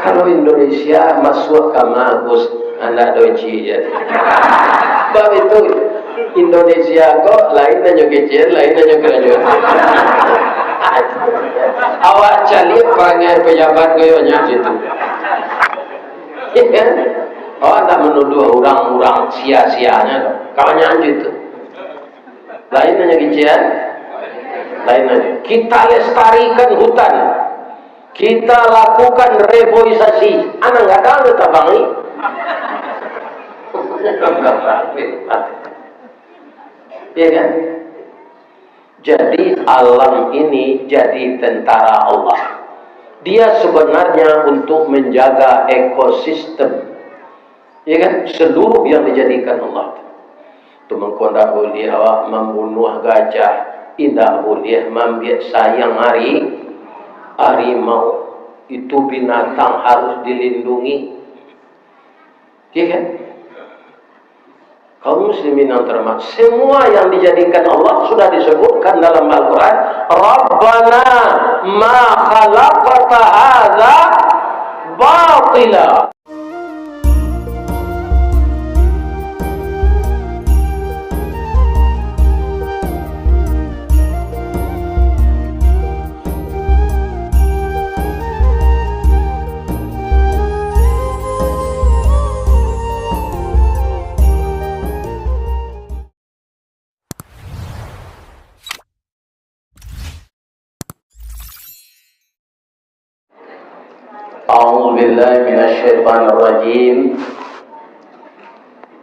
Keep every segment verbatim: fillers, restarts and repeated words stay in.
Kalau Indonesia masuak ka Magus, anak doji je. Sebab itu, Indonesia ko lain hanyo kecil, lain hanyo karajo. Awak caliak parangai pejabat ko yo nyo situ. Iya kan? Awak ndak manuduah urang-urang sia-sianyo tu. Kabanyakan situ. Lain hanyo kecil, lain hanyo. Kita lestarikan hutan. Kita lakukan reboisasi. Anak gadang tu tabang ni. Iya kan? Jadi, alam ini jadi tentara Allah. Dia sebenarnya untuk menjaga ekosistem. Ya kan? Seluruh yang dijadikan Allah tu. Tu mangko ndak buliah awak mambunuah gajah, indak buliah maambiak sayang hari, harimau. Itu binatang harus dilindungi. Ya kan? Kaum muslimin yang terhormat, semua yang dijadikan Allah sudah disebutkan dalam Al-Quran, "Rabbana ma khalaqta hadza batila." أعوذ بالله من الشيطان الرجيم.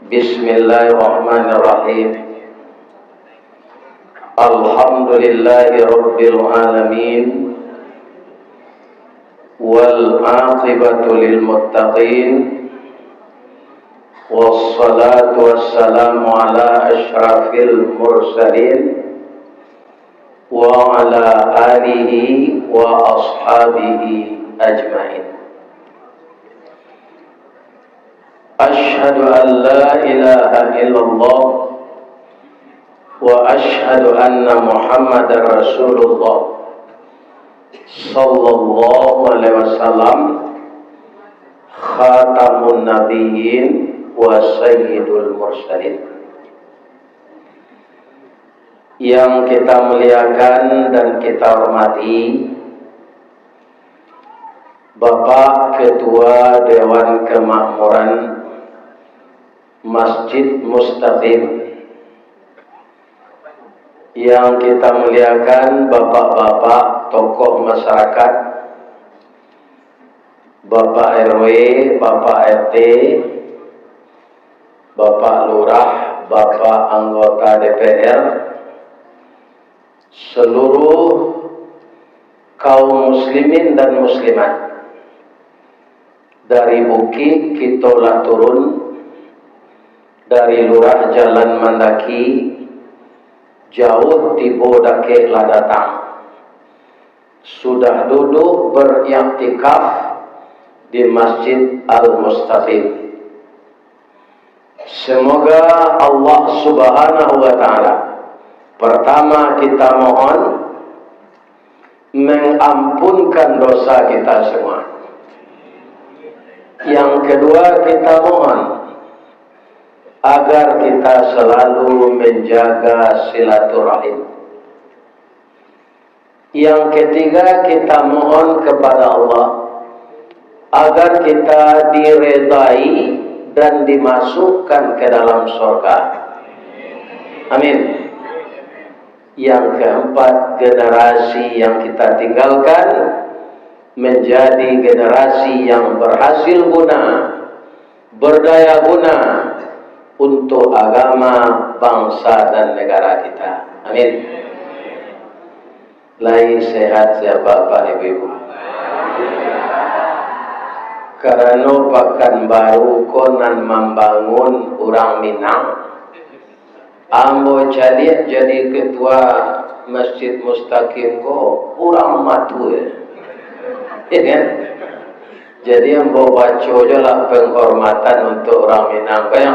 بسم الله الرحمن الرحيم. الحمد لله رب العالمين. والعاقبة للمتقين. والصلاة والسلام على أشرف المرسلين. وعلى آله وأصحابه أجمعين. أشهد أن لا إله إلا الله وأشهد أن محمدا رسول الله صلى الله عليه وسلم خاتم النبيين وسيد المرسلين. Yang kita muliakan dan kita hormati, Bapak Ketua Dewan Kemakmuran Masjid Mustaqim, yang kita muliakan bapak-bapak tokoh masyarakat, Bapak R W, Bapak R T, Bapak Lurah, Bapak Anggota D P R, seluruh kaum muslimin dan muslimat. Dari bukik kito lah turun, dari lurah jalan mandaki, jauah tibo dakek lah datang. Sudah duduk beriktikaf di Masjid Al-Mustaqim. Semoga Allah Subhanahu wa Ta'ala, pertama kita mohon, mengampunkan dosa kita semua. Yang kedua, kita mohon agar kita selalu menjaga silaturahim. Yang ketiga, kita mohon kepada Allah agar kita diredai dan dimasukkan ke dalam surga. Amin. Yang keempat, generasi yang kita tinggalkan menjadi generasi yang berhasil guna, berdaya guna untuk agama, bangsa, dan negara kita. Amin. Lai sehat sia Bapak, Ibu-ibu? Karano Pakanbaru ko nan mambangun urang Minang. Ambo caliak jadi ketua Masjid Mustaqim ko urang matua. Ya kan? Jadi ambo baco jo lah penghormatan untuk urang Minang ko, yo.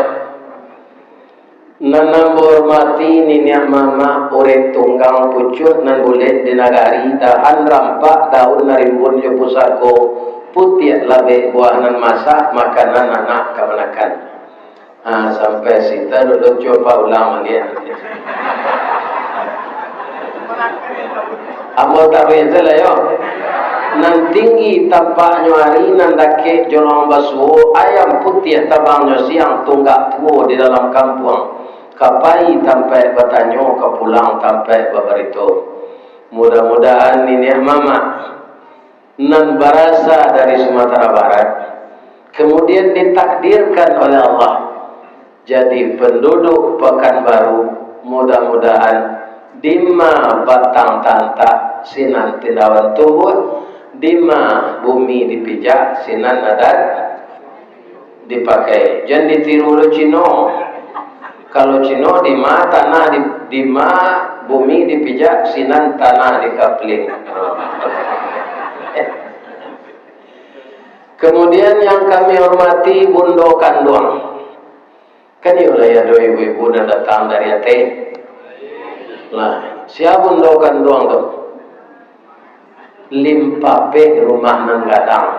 Nan ambo hormati niniak mamak urang tunggang pucuak nan bulek di nagari, tahan rampak daun nan rimbun jo pusako, Putiah labek buah nan masak, makanan anak kamanakan. Ha, sampai sita dulu, cuba ulang baliak. Ambo taruih se lah yo. Nan tinggi tampaknyo ari, nan dakek jolong basuo, ayam putiah tabangnyo siang, tunggak tuo di dalam kampuang. Ka pai tampek batanyo, ka pulang tampek babarito. Mudah-mudahan niniak mamak nan barasa dari Sumatera Barat, kemudian ditakdirkan oleh Allah jadi penduduk Pekanbaru, mudah-mudahan dima batang tantak sinan tindawan tumbuah, dima bumi dipijak sinan adat dipakai. Jan ditiru lo Cino. Kalau Cino, dima tanah di, dima bumi dipijak, sinan tanah dikapling. Kemudian yang kami hormati Bundo Kanduang. Kan iyo lah, ado ibu-ibu nan datang dari ateh. Lah, sia Bundo Kanduang tu? Limpapeh rumah nan gadang,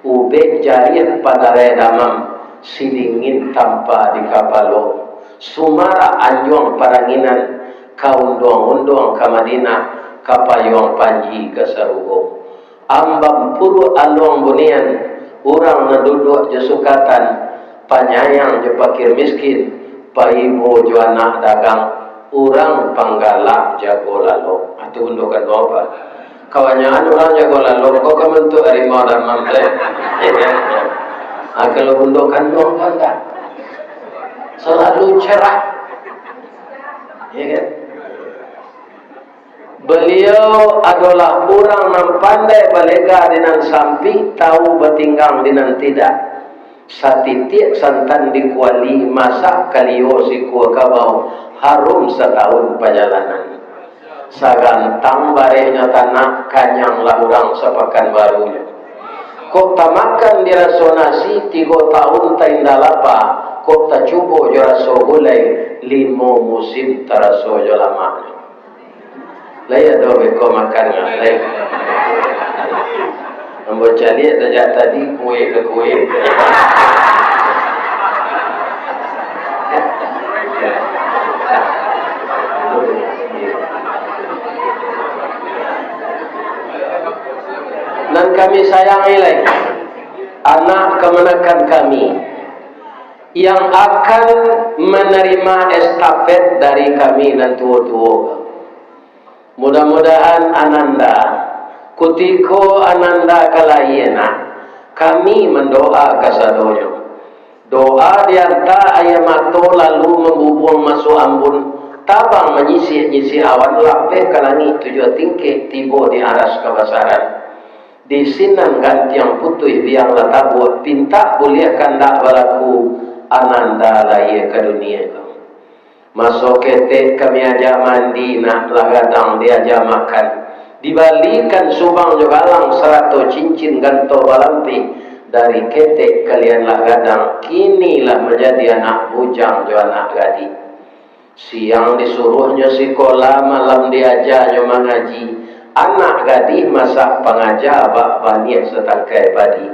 ubek jariah padarai damam, sidingin tampa di kapalo, sumarak anjuang paranginan, ka unduang-unduang ka Madinah, ka payuang panji ka sarugo. Ambam puruak aluang bunian, urang nan duduak jo sukatan, panyayang jo pakir miskin, paibo jo anak dagang, urang panggalak jago lalok. Ah, tu Bundo Kanduang, Pak. Kabanyakan urang jago lalok ko kan bantuak harimau damam tu, eh. Ah, kalau Bundo Kanduang kan tak. Selalu cerah. Ya kan? Baliau adolah urang nan pandai balega di nan sampik, tahu batinggang di nan tidak. Satitiak santan di kuali, masak kalio sikua kabau, harum satahun pajalanan. Sagantang barehnyo tanak, kanyanglah urang sapakan barunyo. Kok tamakan diraso nasi, tigo tahun tainda lapa, kok tacubo jo raso gulai, limo musim taraso jo lamaknyo. Lai ado beko makan nyo, lai. Ambo caliak sajak tadi, kue ka kue. Nan kami sayangi lai, anak kamanakan kami, yang akan manarima estafet dari kami nan tuo-tuo. Mudah-mudahan Ananda, kutiko Ananda ka lahia nak, kami mandoa kasadonyo. Doa dianta aia mato lalu mambubuang masuak ambun, tabang manyisik-nyisik awan lapeh ka langik tujuah tingkek, tibo di aras kabasaran. Di sinan gantiang putuih biang lah tabuak, pintak buliah kandak balaku, Ananda lahia ka dunia ko. Maso ketek kami aja mandi nak, lah gadang diaja makan. Dibalikan subang jo galang sarato cincin ganto balampih. Dari ketek kalian lah gadang, kini lah manjadi anak bujang jo anak gadih. Siang disuruahnyo sikola, malam diajanyo mangaji. Anak gadih masak pangaja bak baniah satangkai padi.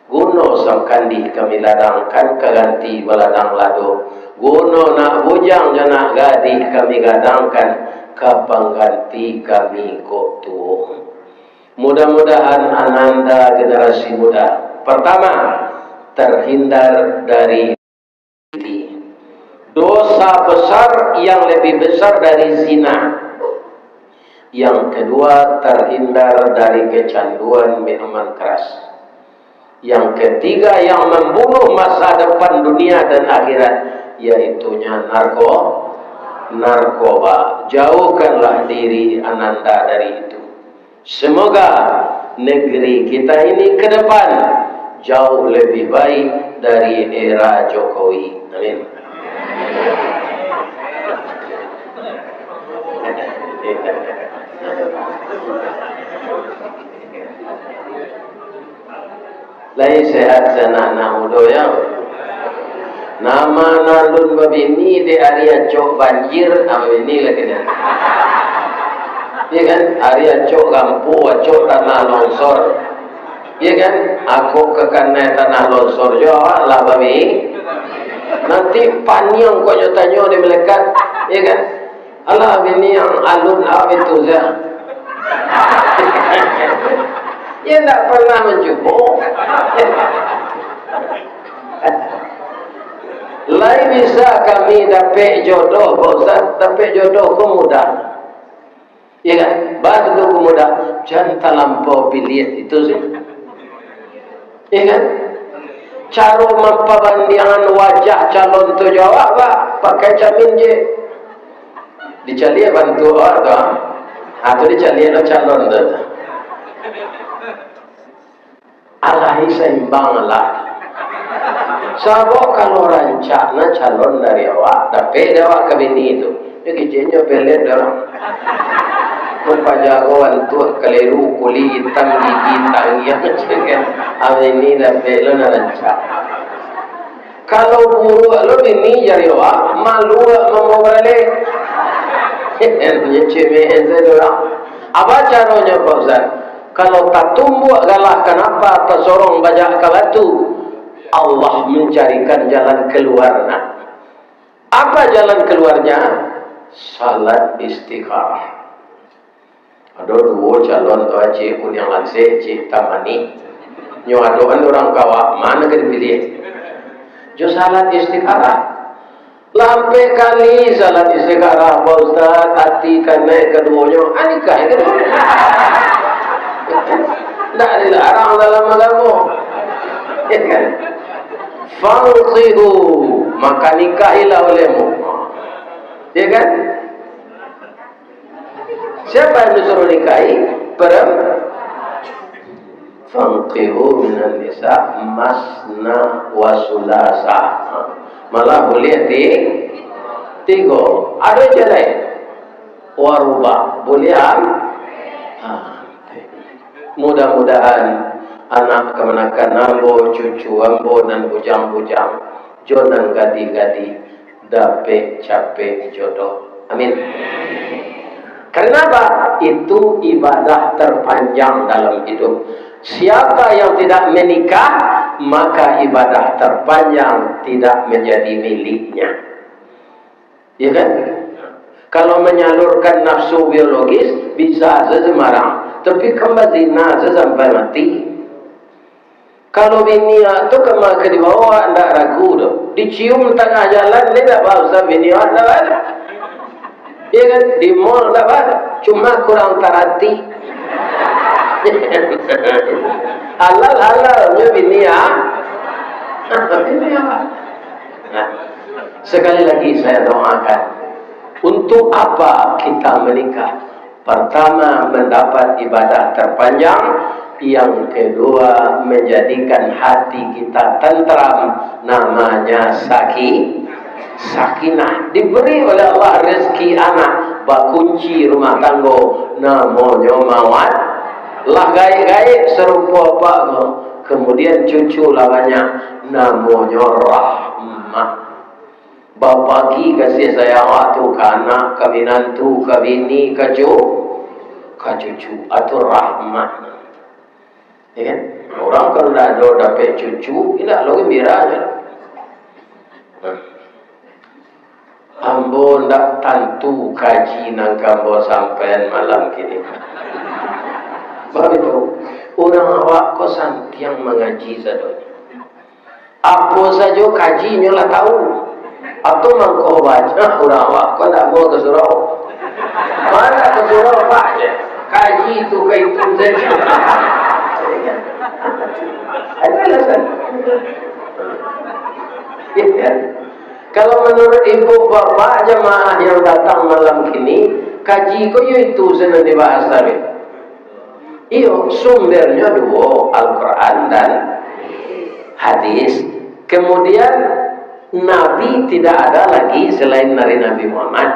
Guno sangkandih kami ladangkan ka ganti baladang lado. Guno nak bujang jo nak gadih kami gadangkan ka pangganti kami kok tuo. Mudah-mudahan Ananda generasi muda, pertama, terhindar dari dosa besar yang lebih besar dari zina. Yang kedua, terhindar dari kecanduan minuman keras. Yang ketiga, yang membunuh masa depan dunia dan akhirat, yaitunya narko-, narkoba. Jauhkanlah diri Ananda dari itu. Semoga negeri kita ini ke depan jauh lebih baik dari era Jokowi. Amin. Lai sehat sanak-anak mudo yo. Nama nan alun babini dek ari acok banjir, ah, babini lagi nyo. Iyo kan, ari acok gampo, acok tanah longsor. Iyo kan? Ako ka kanai tanah lonsor jo awak lah, babi. Nanti paniang kok nyo tanyo di malaikat, iyo kan? Alah, bini yang alun awak itu saja. Iyo, ndak pernah mancubo. Lai bisa kami dapek jodoh, Pak Ustaz? Dapek jodoh ko mudah. Iyo kan? Baa tu ko mudah, jan talampau piliah itu sih. Iyo kan? Caro mampabandiangan wajah calon tu jo awak, Pak, pakai camin je. Dicaliak bantuak awak tu, ah. Ah, tu dicaliak lo calon tu. Alahi saimbang lah. Sabab kalau rancak na calon dari awak, dapek dek awak ka bini tu. Yo keceknyo pelet dek urang. Mupaja ko antuak, kaliru, kulik itam, gigi tangiang, kan. Abini dapek lo nan rancak. Kalau buruak lo bini jari awak, malu awak mambawa baralek. Nyo cemeeh sajo urang. Apa caronyo, Pak Ustaz? Kalau tatumbuak galah kanapa, tasorong bajak ka batu, Allah mancarikan jalan kaluar, nah. Apa jalan kaluarnya? Salat istikharah. Ado duo calon tu, Cik Kuniang Lanseh, Cik Hitam Manih. Nyo adoan urang ka awak, ma nan ka dipiliah? Jo salat istikharah. Lah ampek kali salat istikharah, Pak Ustaz, ati kanai kaduonyo, ah, nikah kaduonyo. Ndak dilarang dalam agamo. Ya kan? Fankihu, maka nikahilah olehmu. Ya kan? Siapa yang disuruh nikahi? Perem-, fankihu minan nisa masna wa sulasa. Malah buliah ti-, tigo. Ado je lain. Wa ruba. Buliah am-, ha. Mudah-mudahan anak kamanakan ambo, cucu ambo, nan bujang-bujang, jo nan gadih-gadih, dapek capek jodoh. Amin. Karena apa? Itu ibadah terpanjang dalam hidup. Siapa yang tidak menikah, maka ibadah terpanjang tidak menjadi miliknya. Ya kan? Kalau menyalurkan nafsu biologis, bisa saja marang. Tapi kan bazina saja sampai mati. Kalau bini awak tu kama ka dibawa, ndak ragu doh. Dicium tangah jalan, dia ndak baa usah bini awak, ndak baa. Iya kan? Di mall ndak baa. Cuma kurang tarati. Halal-halal nyo bini awak. Bini awak. Nah, sekali lagi saya doakan. Untuk apa kita menikah? Pertama, mendapat ibadah terpanjang. Yang kedua, menjadikan hati kita tentram, namanya saki-, sakinah. Diberi oleh Allah rezeki anak, bakunci rumah tanggo, namonyo mawad-, lah gaek-gaek sarupo apak ko. Kemudian cucu lah banyak, namonyo rahmah. Babagi kasih sayang awak tu ka anak, ka minantu, ka bini, ka cu-, ka cucu. Atau rahmat. Ya kan? Orang kalau dah ada dapek cucu, indak lo gembira je. Nah. Ambo ndak tantu kaji nan ka ambo sampaian malam kini. Bagitu. Urang awak ko santiang mangaji sadonyo. Apo sajo kajinyo lah tahu. Atau mangko banyak urang awak ko ndak mau ka surau. Mana ka surau, Pak? Kaji tu ka itu sajo. Itu alasan. Ya kan? Kalau menurut ibu bapak jamaah yang datang malam kini, kaji ko yo itu sajo nan dibahas tadi. Iyo, sumbernyo duo, Al-Quran dan hadis. Kemudian, Nabi tidak ada lagi selain dari Nabi Muhammad.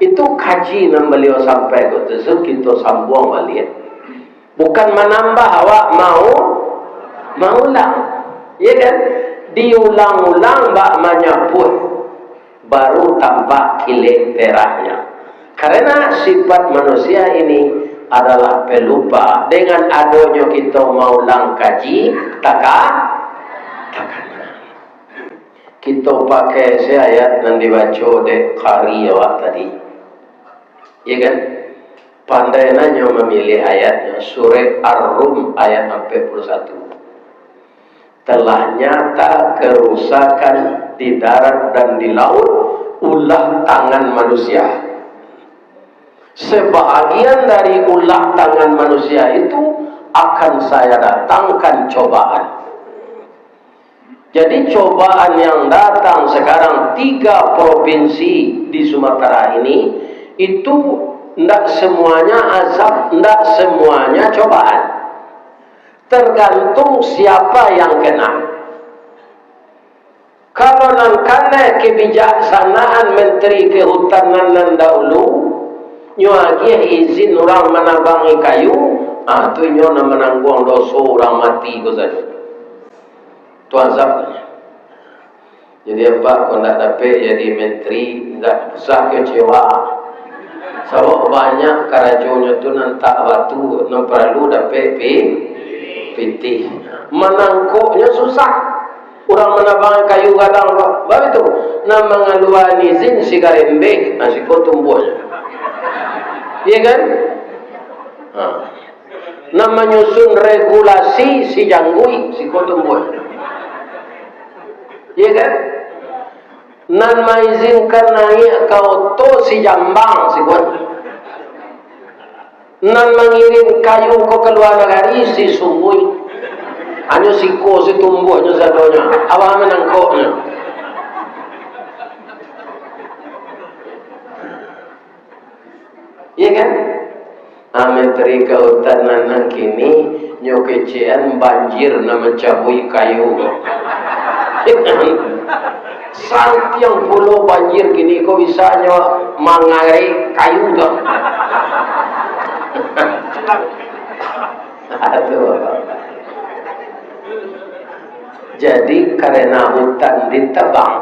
Itu kaji nan baliau sampaikan tu, so kito sambuang baliak. Bukan manambah awak mau, maulang. Iya kan? Diulang-ulang bak manyapuik. Baru tampak kilek peraknya. Karena sifat manusia ini adalah pelupa. Dengan adonyo kito maulang kaji, taka-, takana. Kito pakai se ayat nan dibaco dek qari awak tadi. Iya kan? Pandai nanyo mamiliah ayatnyo, Surah Ar-Rum ayat ampek puluah satu. Telah nyata kerusakan di darat dan di laut ulah tangan manusia. Sebahagian dari ulah tangan manusia itu akan saya datangkan cobaan. Jadi, cobaan yang datang sekarang tiga provinsi di Sumatera ini, itu ndak semuanya azab, ndak semuanya cobaan. Tergantung siapa yang kena. Kalau nan kanai kebijaksanaan Menteri Kehutanan nan dahulu, nyo agiah izin urang manabangi kayu, ah, tu inyo nan manangguang doso urang mati ko sajo. Tu azabnyo. Jadi, apak ko ndak dapek jadi menteri, ndak usah kecewa. Sabab banyak karajonyo tu nan tak batu, nan paralu dapek pi-, pitih. Manangkoknyo susah. Urang manabang kayu gadang ko, baitu. Nan mangaluan izin si garembek, nah, siko tumbuahnyo. Iya kan? Ha. Nan manyusun regulasi si jangguik, siko tumbuah. Iya kan? Nan maizinkan naiak ka oto si jambang, siko. Nan mangirim kayu ko ka lua nagari si sungui. Hanyo siko si tumbuahnyo sadonyo. Awak manangkoknyo. Iya kan? Ah, Menteri Kehutanan nan kini, nyo kecekan banjir nan mancabuik kayu. Santiang pulo banjir kini ko bisa nyo mangarek kayu tu. Aduh. Jadi, karena hutan ditebang,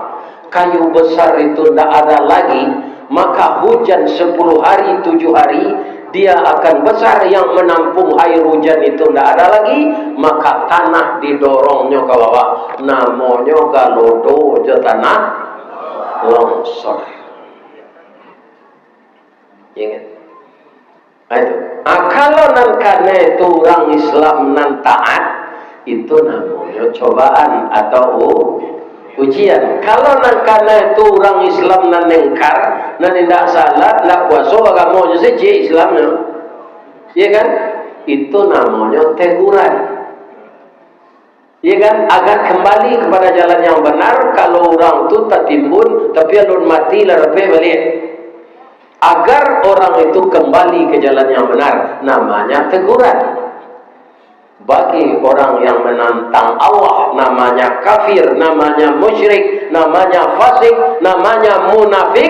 kayu besar itu ndak ada lagi, maka hujan sepuluh hari, tujuh hari, dia akan besar, yang menampung air hujan itu ndak ada lagi, maka tanah didorongnyo ka bawah. Namonyo galodo jo tanah longsor. Ingat. Ah, itu. Ah, kalau nan kanai tu urang Islam nan taat, itu namonyo cobaan atau u-, ujian. Kalau nan kanai tu urang Islam nan ingkar, nan indak salat, indak puaso, agamonyo se ciek Islamnyo. Iya kan? Itu namonyo teguran. Iya kan? Agar kembali kepada jalan yang benar, kalau urang tu tatimbun, tapi alun mati lah dapek baliak. Agar orang itu kembali ke jalan yang benar, namanya teguran. Bagi orang yang menantang Allah, namanya kafir, namanya musyrik, namanya fasik, namanya munafik,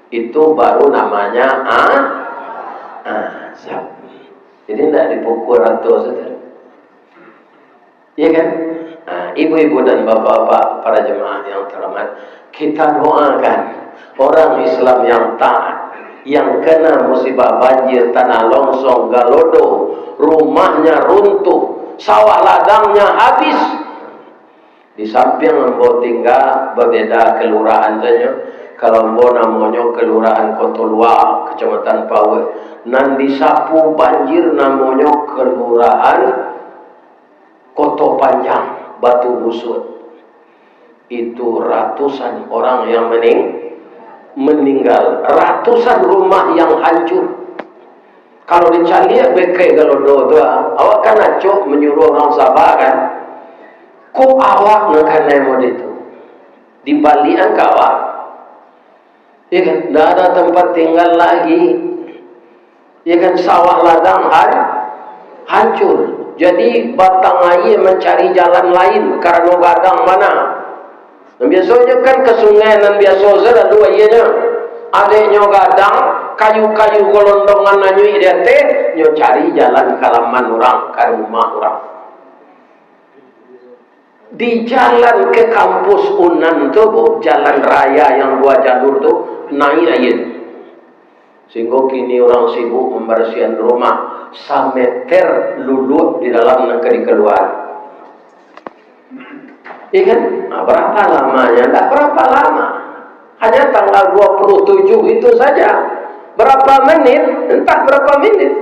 itu baru namanya a-, azab. Jadi, ndak dipukul rata sajo. Iya kan? Nah, ibu-ibu dan bapak-bapak, para jemaah yang terhormat, kita doakan orang Islam yang taat, yang kena musibah banjir, tanah longsor, galodo, rumahnya runtuh, sawah ladangnya habis. Di sampiang ambo tingga, babeda kelurahan sajo. Kalau ambo namonyo Kelurahan Koto Lua, Kecamatan Paueh. Nan disapu banjir namonyo Kelurahan Koto Panjang, Batu Busuak. Itu ratusan orang yang mening-, meninggal, ratusan rumah yang hancur. Kalau dicaliak beke galodo tu, ah, awak kan acok manyuruah urang saba, kan? Kok awak nan kanai mode tu? Dibaliakan ka awak. Ya kan? Ndak ada tempat tinggal lagi. Ya kan? Sawah ladang han-, hancur. Jadi, batang aia mancari jalan lain karano gadang bana. Nan biasonyo kan ka sungai nan biaso se lalu aianyo. Adeknyo gadang, kayu-kayu golondongan anyuik di ateh, nyo cari jalan ka laman urang, ka rumah urang. Di jalan ke kampus Unan tu, Bu, jalan raya yang dua jalur tu, naik aia tu. Sehingga kini urang sibuk mambarasiahan rumah, sameter luluak di dalam nan ka dikaluaan. Iya kan? Nah, berapa lamanya? Ndak berapa lama. Hanya tanggal dua puluh tujuh itu saja. Berapa menit? Entah berapa menit.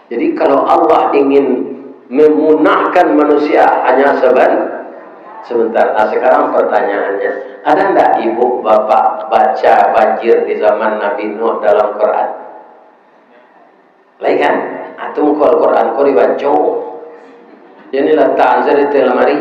Jadi, kalau Allah ingin memunahkan manusia, hanya seben-, sebentar. Nah, sekarang pertanyaannya, ada ndak ibu bapak baca banjir di zaman Nabi Nuh dalam Quran? Lai kan? Atau muka Al-Quran ko dibaco. Jadi, latak sajo di lamari.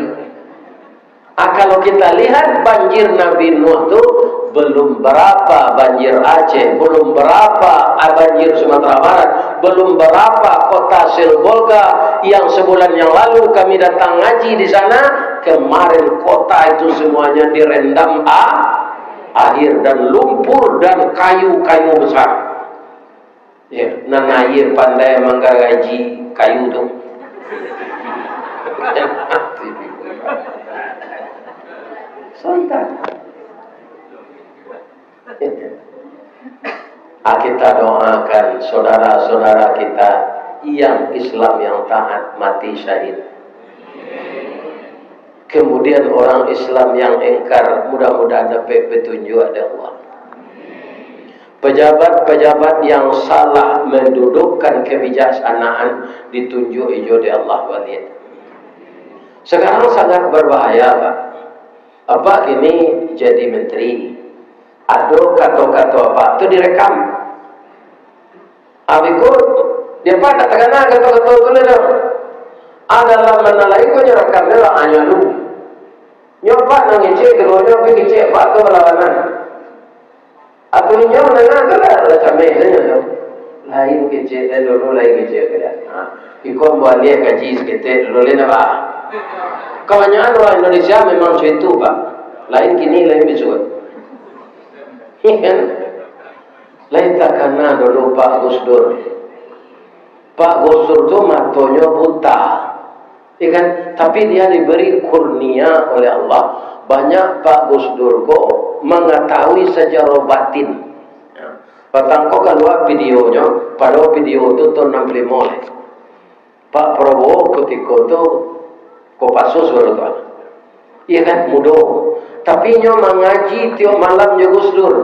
Ah, kalau kita lihat banjir Nabi Nuh tu, belum berapa banjir Aceh, belum berapa, ah, banjir Sumatera Barat, belum berapa kota Sibolga yang sebulan yang lalu kami datang ngaji di sana, kemarin kota itu semuanya direndam a-, air dan lumpur dan kayu-kayu besar. Ya, nan aia pandai manggaraji kayu tu. Sontak. Ah, kita doakan saudara-saudara kita yang Islam yang taat mati syahid. Kemudian orang Islam yang ingkar, mudah-mudahan dapat petunjuk dari Allah. Pejabat-pejabat yang salah mendudukkan kebijaksanaan ditunjuk ijo di Allah baliak. Sekarang sangat berbahaya, Pak. Apak kini jadi menteri. Ado kato-kato apak tu direkam. Abih ko, dia apak nak takana kato-kato tu lah dah. Adalah mana lai ko nyo rekam nyo lah, anyo lu. Nyo apak nan ngecek, keduonyo apak kecek apak tu balawanan. Atau inyo mandanga tu lah, lah cameh sajo tu. Lain kecek, eh, dulu lain kecek ke dia. Ha. Iko ambo alih kaji saketek dulu, lain apa? Kabanyakan urang Indonesia memang cak itu, Pak. Lain kini, lain bisuak. Iya kan? Lain takana dulu Pak Gus Dur. Pak Gus Dur tu matonyo buta. Iya kan? Tapi dia diberi kurnia oleh Allah. Banyak Pak Gus Dur ko mengetahui sejarah batin. Ya. Patang ko kalua videonyo, padahal video tu tahun enam puluh lima lai. Pak Prabowo kutiko tu Kopassus baru tu. Iya kan? Mudo. Tapi nyo mangaji tiok malam jo Gus Dur.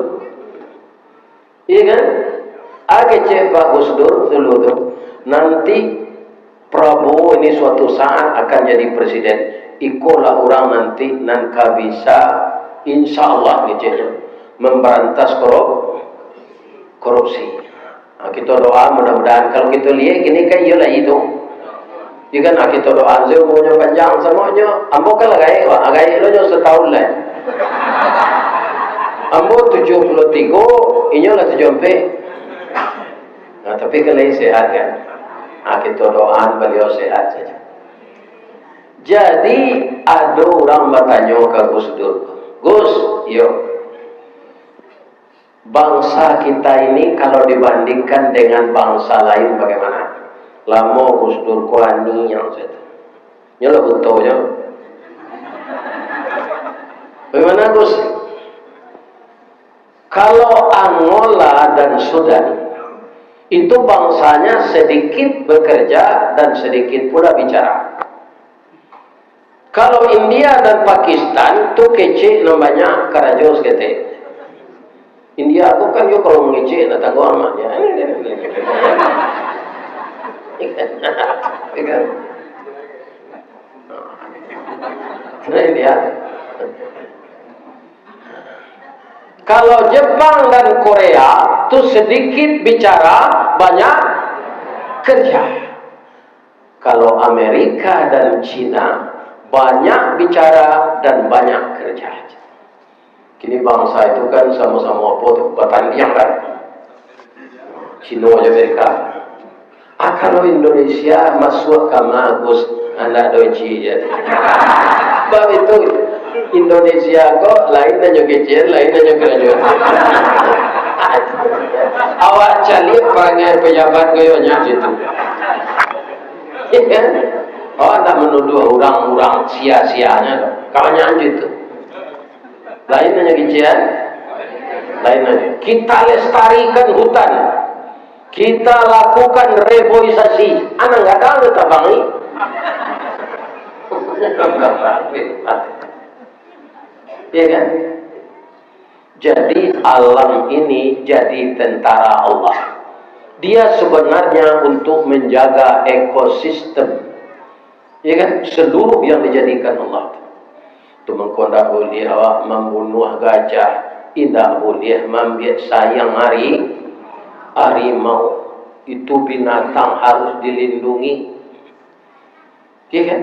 Iya kan? Ah, kecek Pak Gus Dur dulu tu. Nanti Prabowo ini suatu saat akan jadi presiden. Ikolah urang nanti nan ka bisa, insya Allah, keceknyo, memberantas korup-, korupsi. Ah, kito doa mudah-mudahan. Kalau kito liek kini kan iyo lah itu. Iyo kan, ah, kito doa sajo umuanyo panjang. Samonyo, ambo kan lah gaek, Pak. Gaek lo nyo setahun lai. Ambo tujuh puluh tiga, inyo lah tujuh ampek. Nah, tapi kan lai sehat kan. Ah, kito doaan baliau sehat sajo. Jadi, ado urang batanyo ka Gus Dur, "Gus, yo, bangsa kita ini kalau dibandingkan dengan bangsa lain bagaimana?" Lamo Gus Dur ko ani yang satu. Nyo lah buto nyo. "Bagaimana, Gus?" Kalau Angola dan Sudan, itu bangsanya sedikit bekerja dan sedikit pula bicara. Kalau India dan Pakistan, tu kecek nan banyak, karajo saketek. India tu kan yo kalau mangecek nak tangguang amatnyo. Iya kan? Nah, India. Kalau Jepang dan Korea tu sedikit bicara, banyak kerja. Kalau Amerika dan Cina, banyak bicara dan banyak kerja. Kini bangsa itu kan samo-samo apo tu, batandiang kan? Cina jo Amerika. Ah, kalau Indonesia masuak ka ma, Gus, anak doji je. Sebab itu, Indonesia ko lain hanyo kecil, lain hanyo karajo. Awak caliak parangai pejabat ko yo nyo situ. Awak ndak manuduah urang-urang sia-sianyo tu. Kabanyakan situ. Lain hanyo kecil. Lain aja. Kita lestarikan hutan. Kita lakukan reboisasi. Anak gadang tu tabangi. Ya kan? Jadi alam ini jadi tentara Allah. Dia sebenarnya untuk menjaga ekosistem. Ya kan? Seluruh yang dijadikan Allah tu. Tu mangko ndak buliah awak mambunuah gajah, indak buliah maambiak sayang hari, harimau. Itu binatang harus dilindungi. Ya kan?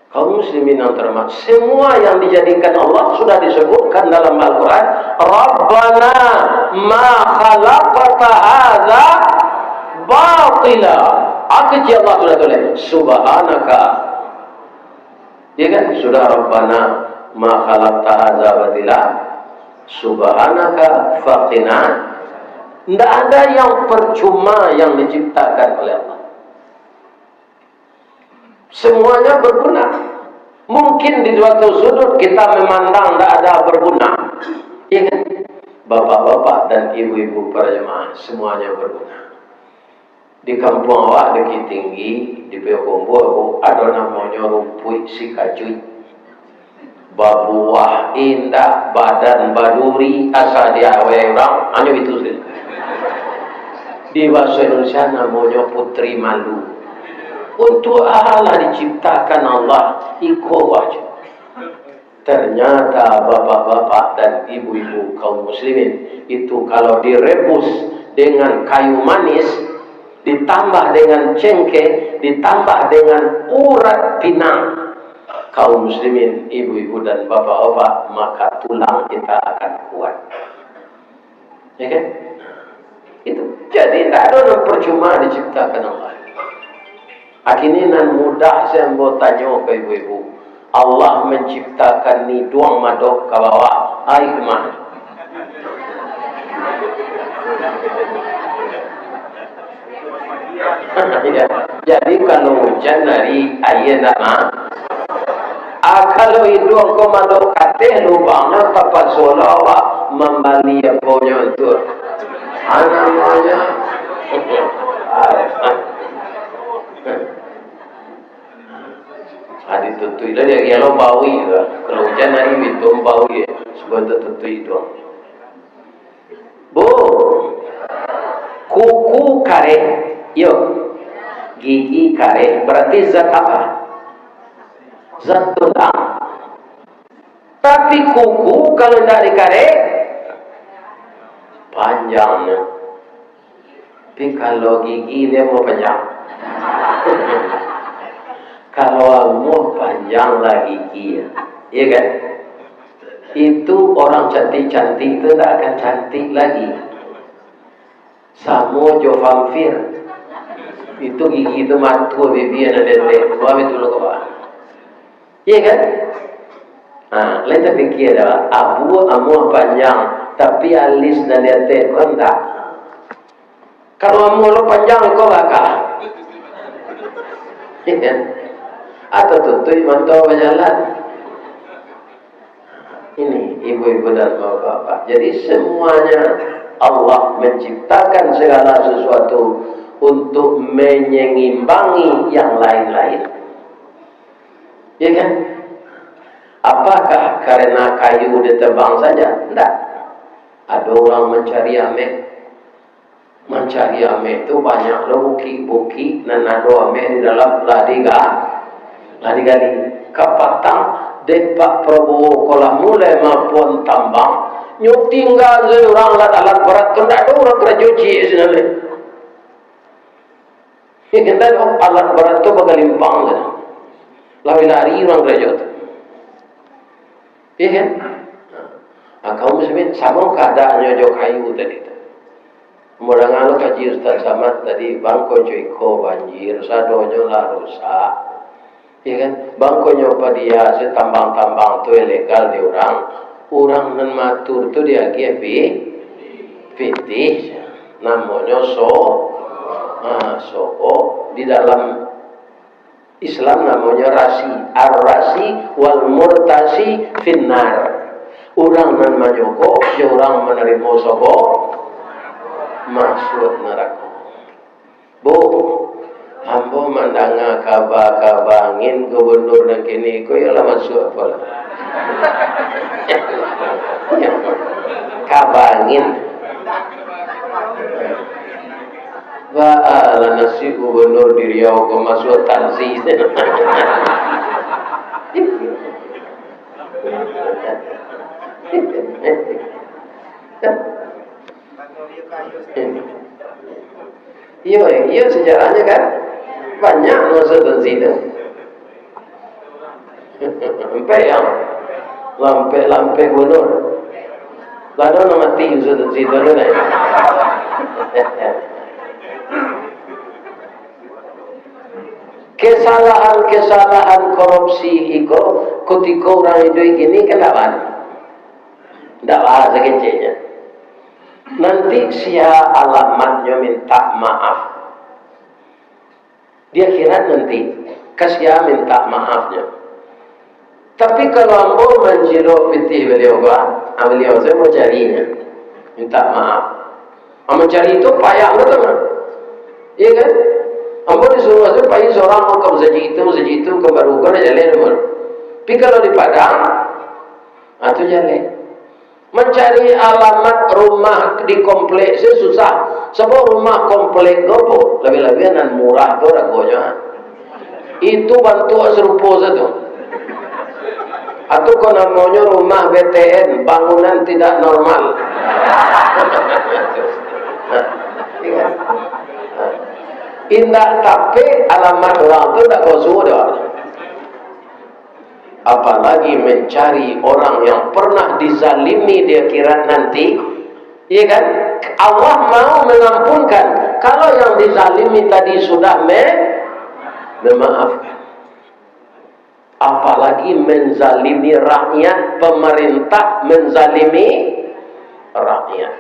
Kaum muslimin yang terhormat, semua yang dijadikan Allah sudah disebutkan dalam Al-Quran, "Rabbana ma khalaqta hadza batila." Apa kecek Allah sudah tulis? "Subhanaka." Ya kan? Sudah, "Rabbana ma khalaqta hadza batila. Subhanaka faqina." Ndak ada yang percuma yang diciptakan oleh Allah. Semuanya berguna. Mungkin di suatu sudut kita memandang ndak ada berguna. Ya kan? Bapak-bapak dan ibu-ibu para jemaah, semuanya berguna. Di kampuang awak, di Bukittinggi, di Payokumbuah, Bu, ado namonyo rumpuik sikajuik. Babuah indak, badan baduri, asa diawai urang, hanyo itu sajo. Di bahaso Indonesia namonyo putri malu. Untuak alah diciptakan Allah, iko buah jo. Ternyata bapak-bapak dan ibu-ibu kaum muslimin, itu kalau direbus dengan kayu manis, ditambah dengan cengkeh, ditambah dengan urat pinang, kaum muslimin, ibu-ibu dan bapak-bapak, maka tulang kita akan kuat. Ya kan? Itu. Jadi, ndak ado nan percuma diciptakan Allah. Kini nan mudah se ambo tanyo ka ibu-ibu. Allah manciptakan iduang madok ka bawah, aia ka ma? Ya. Jadi, kalau ujan hari, aia ndak ma-, ah, kalau iduang ko madok ka ateh, lubangnyo tapasolah awak mambali aponyo tu. Ah, namonyo. Ah, ditutuik lah dia, kalau bawi tu. Kalau ujan hari, itu bawi, eh, supaya tertutup iduang. Bu, kuku kareh, yo, gigi kareh, berarti zat apa? Zat tulang. Tapi kuku kalau indak dikareh, panjangnyo. Tapi kalau gigi, dia mau panjang. Kalau amuah, panjanglah gigi, ya. Iya kan? Itu orang cantik-cantik itu ndak akan cantik lagi. Samo jo vampir. Itu gigi itu mato, bibia nan di ateh. Wah, itu lo kawan. Iya kan? Nah, lain tapikia dah. Abu amuah panjang, tapi alis nan di ateh ko ndak. Kalau amuah lo panjang, ko bakal. Iya kan? Atau tutuik mato bajalan. Ini, ibu-ibu dan bapak-bapak. Jadi, semuanya Allah menciptakan segala sesuatu untuk menyengimbangi yang lain-lain. Ya kan? Apakah karena kayu ditebang saja? Ndak. Ada orang mencari ameh. Mancari ameh tu banyak lo bukik-bukik nan ado ameh di dalam lah diga-, lah digali. Kapatang, dek Pak Prabowo ko lah mulai mapuan tambang, nyo tingga sajo urang alat-alat berat tu, ndak ado urang karajo ciek sinan lai. Ndak ado alat berat tu bagalimpang sajo. Lah lari urang karajo tu. Iya kan? Nah, kaum muslimin, samo kaadaannyo jo kayu tadi tu. Ambo danga lo kaji Ustaz Samad tadi, bangko jo iko banjir, sadonyo lah rusak. Iya kan? Bangkonyo padia, se tambang-tambang tu ilegal di urang. Urang nan maatur tu diagiah pi-, pitih. Namonyo so-, ah, so'o di dalam Islam namonyo rasi. Ar-rasi wal murtasi finnar. Urang nan manyogok, jo urang manarimo sogok, masuak narako. Bu, ambo mandanga kaba-kaba angin gubernur nan kini ko, iyo lah masuak apo lah. Kaba angin. Baa lah nasib gubernur di Riau ko, masuak tansi. Iyo, iyo, sejarahnyo kan banyak masuak tansi tu. Ampek yo. Lampek-lampek bunuh. Lah ado nan mati masuak tansi tu kan. Kesalahan-kesalahan korupsi iko, kutiko urang iduik kini kan ndak bana. Ndak bana sakeceknyo. Nanti sia alamatnyo minta maaf. Di akhirat nanti, ka sia minta maafnyo. Tapi kalau ambo mancilok pitih baliau ko, ah, baliau sajo mancarinyo, minta maaf. Ah, mancari tu payah batul, mah. Iyo kan? Ambo disuruah tu pai surang ka masajik itu, masajik itu, ka baru ko lah jaleh tu, mah. Tapi kalau di Padang, ah, tu jaleh. Mancari alamat rumah di komplek se susah. Sabab rumah komplek ko, labiah-labiah nan murah tu ragonyo. Itu bantuak sarupo sajo. Atau ko namonyo rumah B T N, bangunan tidak normal. Indak tapek alamat urang tu, ndak ko suo doh. Apalagi mencari orang yang pernah dizalimi di akhirat nanti, iya kan? Allah mau mengampunkan kalau yang dizalimi tadi sudah me-, memaafkan. Apalagi menzalimi rakyat, pemerintah menzalimi rakyat.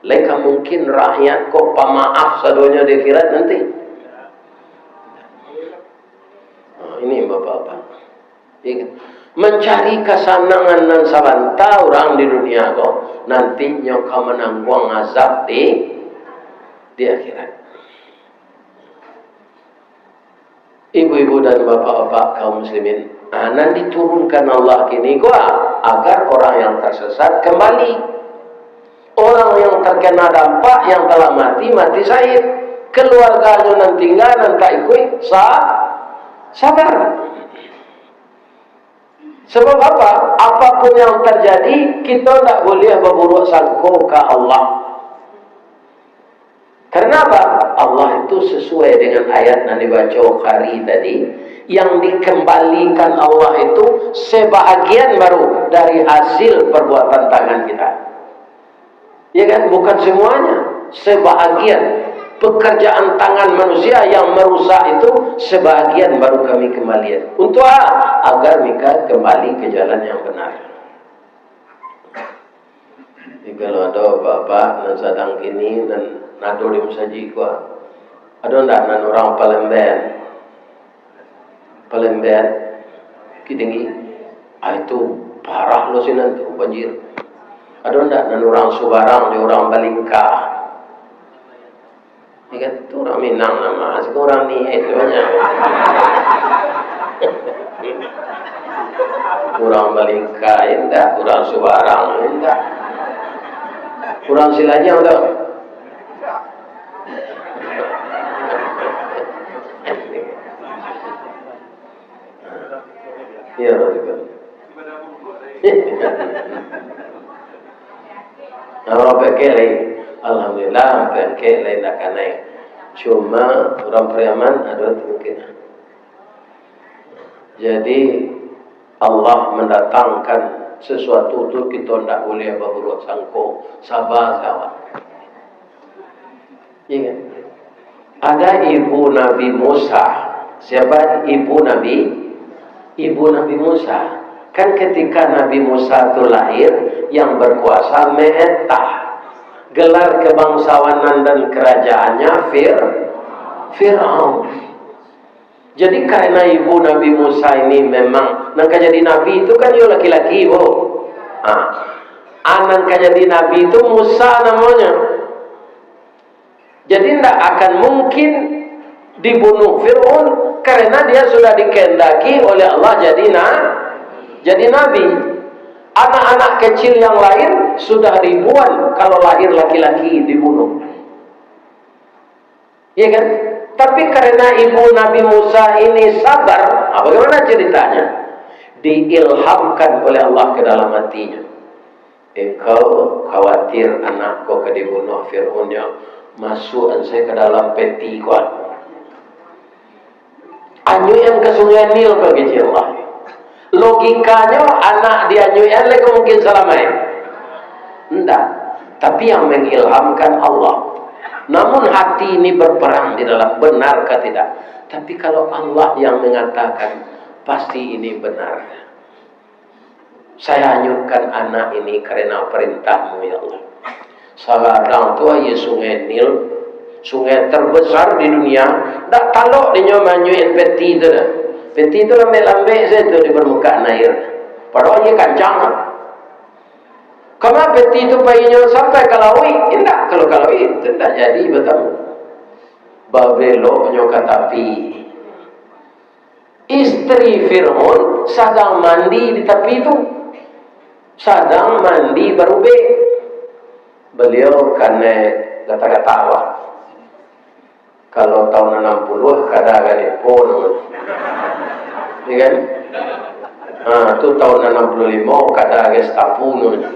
Lai ka mungkin rakyat ko pamaaf sadonyo di akhirat nanti? Nah, ini bapak-bapak. Iya kan? Mancari kasanangan nan sabanta urang di dunia ko, nantinyo ka manangguang azab di, di akhirat. Ibu-ibu dan bapak-bapak kaum muslimin, ah, nan diturunkan Allah kini ko, ah, agar orang yang tersesat kembali. Orang yang terkena dampak, yang telah mati, mati syahid. Keluarganyo nan tingga, nan tak ikuik, sa-, sabar. Sebab apa? Apapun yang terjadi, kita ndak boleh berburuk sangka ke Allah. Karena apa? Allah itu sesuai dengan ayat yang dibaca Bukhari tadi, yang dikembalikan Allah itu sebahagian baru dari hasil perbuatan tangan kita. Ya kan? Bukan semuanya. Sebahagian pekerjaan tangan manusia yang merusak itu, sebahagian baru kami kembalian. Untuk apa? Agar mereka kembali ke jalan yang benar. Jadi, kalau ada bapak nan sadang kini, nan ado di masajik ko, ado ndak nan urang Palembang? Palembang, Bukittinggi. Ah, itu parah lo sinan tu, banjir. Ado ndak nan urang Subarang jo urang Balingka? Ya kan? Tu urang Minang nama, siko urang ni, eh, tu banyak. Urang Balingka indak, urang Subarang indak. Urang Silajang tu. Iyo, betul. Nah, urang Pangkek lai. Alhamdulillah, Pangkek lai ndak kanai. Cuma urang Pariaman ado kemungkinan. Jadi, Allah mendatangkan sesuatu tu, kito ndak boleh baburuk sangko. Sabar saja. Iya kan? Ada ibu Nabi Musa. Siapa ibu Nabi? Ibu Nabi Musa. Kan ketika Nabi Musa tu lahir, yang berkuasa Me'etah. Gelar kebangsawanan dan kerajaannya Fir-, Fir'aun. Jadi, karena ibu Nabi Musa ini memang, nan ka jadi nabi itu kan iyo laki-laki, bo. Ah, Anak ka jadi nabi tu Musa namonyo. Jadi, ndak akan mungkin dibunuh Fir'aun, karena dia sudah dikehendaki oleh Allah jadi na-, jadi nabi. Anak-anak kecil yang lain sudah ribuan, kalau lahir laki-laki dibunuh. Iya kan? Tapi karena ibu Nabi Musa ini sabar, ah, bagaimana ceritanya? Diilhamkan oleh Allah ke dalam hatinya. Engkau khawatir anak ko ka dibunuh Fir'aunnyo, masuakan sajo ka dalam peti ko. Anyuikan ka Sungai Nil ko, kecek Allah. Logikanyo, anak dianyuikan lai ka mungkin salamaik? Ndak. Tapi yang mengilhamkan Allah. Namun hati ini berperang di dalam, benar ka tidak? Tapi kalau Allah yang mengatakan, pasti ini benar. Saya hanyutkan anak ini karena perintah-Mu, ya Allah. Sagadang tu aia Sungai Nil, sungai terbesar di dunia, dak talok dinyo manyuikan peti tu dah. Peti tu lambek-lambek sajo tu di permukaan air. Padahal aia kancang. Kama peti tu painyo sampai ka lauik? Indak, kalau ka lauik tu indak jadi batamu. Babeloknyo ka tapi. Isteri Fir'aun sadang mandi di tapi tu. Sadang mandi barubek. Baliau kanai gata-gata awak. Kalau tahun anam puluah, kada gai nipo namonyo. Iya kan? Ha, tu tahun anam puluah limo, kada gai Gestapo namonyo.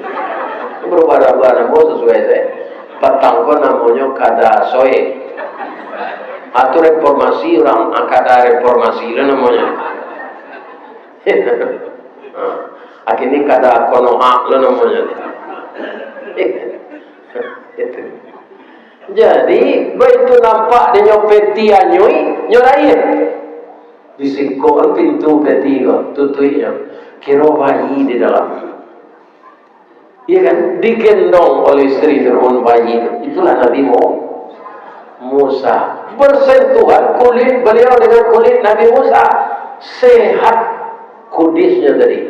Barubah-ubah namo sasuai sajo. Patang ko namonyo kada soe. Ha, tu reformasi urang, ha, kada reformasi lo namonyo. Ha, kini kada konoha lo namonyo. Itu. Jadi, baitu nampak dinyo peti anyuik, nyo raiah. Disikokkan pintu peti ko, tutuiknyo. Kiro bayi di dalam. Iya kan? Digendong oleh isteri Fir'aun bayi tu. Itulah Nabi Mu-, Musa. Bersentuhan kulit beliau dengan kulit Nabi Musa. Sehat kudisnya tadi.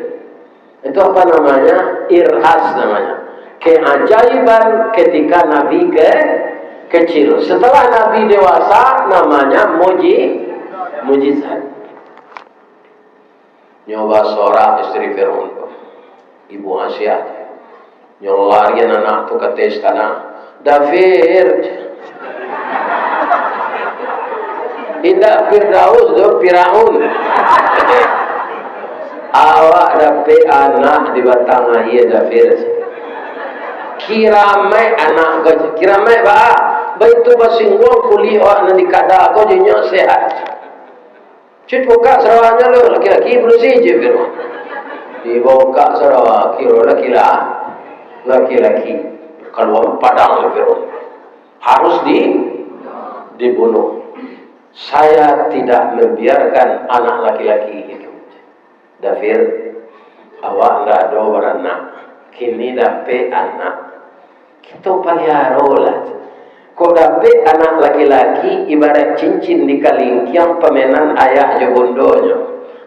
Itu apa namanya? Irhas namanya. Keajaiban ketika Nabi ke-, kecil. Setelah Nabi dewasa, namanya muji-, mujizat. Nyo basorak isteri Firaun tu, Ibu Asiah. Nyo larian anak tu ka ateh istana. "Dafir!" Indak Firdaus doh, Firaun. "Awak dapek anak di batang aia, Dafir." "Kiramaik anak ko, kiramaik baa? Baitu basingguang kulik awak nan di kada ko, jo inyo sehat." "Cuit bukak sarawanyo lo, laki-laki, padusi," cek Firaun. Dibukak sarawa, kiro laki-la-, laki-laki. Kalua padang lo Firaun. "Harus di-, dibunuh. Saya tidak membiarkan anak laki-laki itu." "Dafir, awak ndak ado baranak. Kini dapek anak. Kito paliarolah. Kok dapek anak laki-laki, ibarat cincin di kalingkiang pamenan ayah jo bundonyo.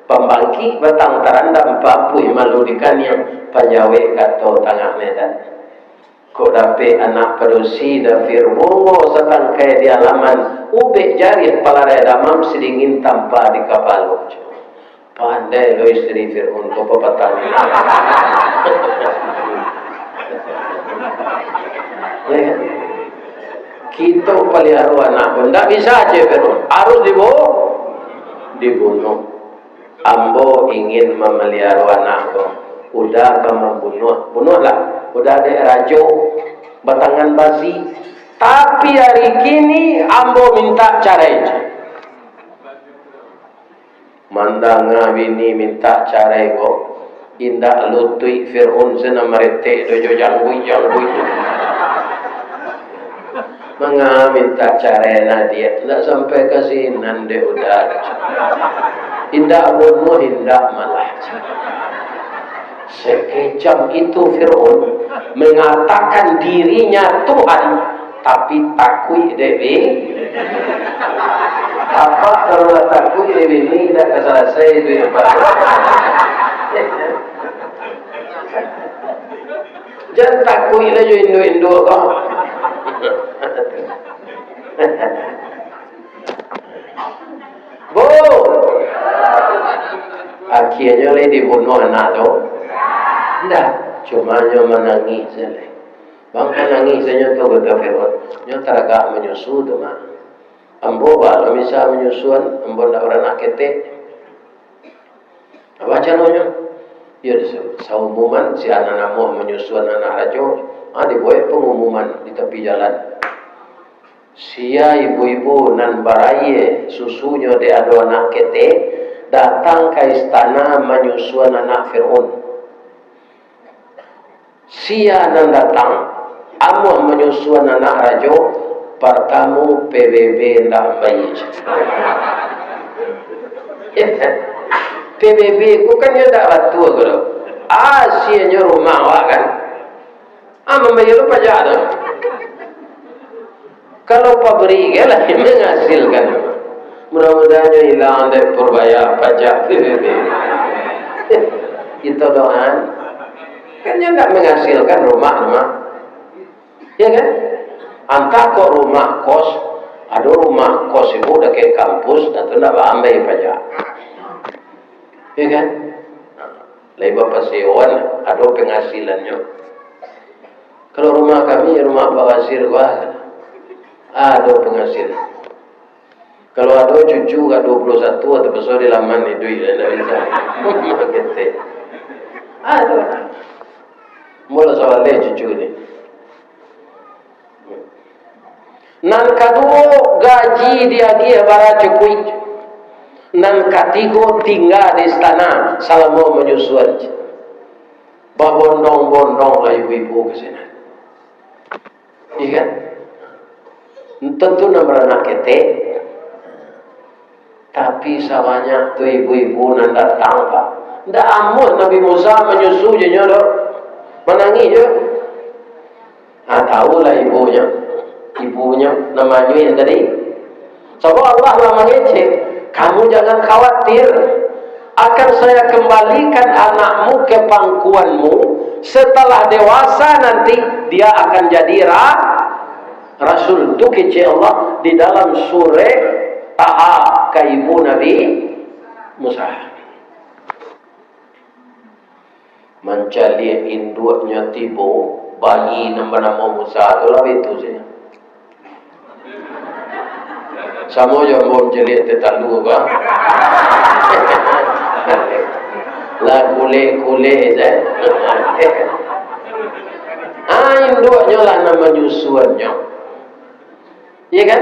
Pambangkik batang tarandam, papuih malu di kaniang, panjawek kato tangah medan. Kok dapek anak padusi, Dafir, bungo satangkai di alaman, ubek jarih palarai damam, sidingin tampa di kapalo." Pandai lo isteri Firaun ko papatah. Ya. "Kito paliaro anak ko, ndak bisa," cek Firaun. "Harus dibu-, dibunuh. Ambo ingin mamaliaro anak ko. Uda ka mambunuah, bunuahlah. Uda dek rajo batangan basi. Tapi ari kini ambo mintak carai," cek. Mandanga bini mintak carai ko, indak lutuik Firaun se nan maretek do jo jangguik-jangguik. "Manga mintak carai, Nadia? Ndak sampai ka sinan dek Uda. Indak bunuah, indak malah." Sekejam itu Firaun mengatakan dirinya Tuhan, tapi takuik dek bi-, apak kalau lah takuik dek bini, indak ka salasai tu, ya, Pak. Jadi, Takuik lah jo induak-induak ko. Bu! Akhianyo lai dibunuah anak tu? Ndak, cuma nyo manangih sajo. Bang manangih sajo tu, kato Firaun. Nyo taragak manyusu tu mah. Ambo baa lo misa manyusuan, ambo ndak baranak ketek. Apo caronyo? Iyo, sa-, saumuman si anak namuah manyusuan anak rajo, ha, dibuek pangumuman di tapi jalan. Sia ibu-ibu nan baraia susunyo dek ado anak ketek, datang ka istana manyusuan anak Firaun. Sia nan datang, amuah manyusuan anak rajo, partamo P B B ndak mambayia. P B B ko kan nyo ndak batua ko doh. Asianyo rumah awak kan. Ah, mambayia lo pajak tu. Kalau pabrik kan lah mangasilkan. Mudah-mudahan nyo ilang dek purbayia pajak P B B. Kito doakan. Kan nyo ndak mangasilkan rumah tu mah. Ya kan? Antah kok rumah kos, ado rumah kos ibu dakek kampus, nah tu ndak baambai pajak. Ya kan? Lai bapasewoan, ado pangasilannyo. Kalau rumah kami, rumah Pak Wazir, wah, ado pangasilan. Kalau ado cucu ka dua puluh satu, tapaso di laman iduik, ndak bisa. Ketek. Ado. Mula sawaleh cucu ni. Nan kaduo, gaji diagiah bara cukuik. Nan katigo, tingga di istana salamo manyusuan. Babondong-bondong lah ibu-ibu ka sinan. Iya kan? Tantu nan baranak ketek. Tapi sabanyak tu ibu-ibu nan datang, Pak. Ndak amuah Nabi Musa manyusu jo nyo doh. Manangih jo. Ah, tahulah ibunyo. Ibunyo, namonyo yang tadi. Sabab Allah lah mangecek, "Kamu jangan khawatir. Akan saya kembalikan anakmu ke pangkuanmu. Setelah dewasa nanti, dia akan jadi ra-, rasul." Tu kecek Allah di dalam surah Taha ka ibu Nabi Musa. Mancaliak induaknyo tibo, bayi nan banamo Musa tu lah itu sajo. Samo jo ambo mancaliak teh talu, kan? Lah kulek-kulek sajo. Ah, induaknyo lah nan manyusuannyo. Iya kan?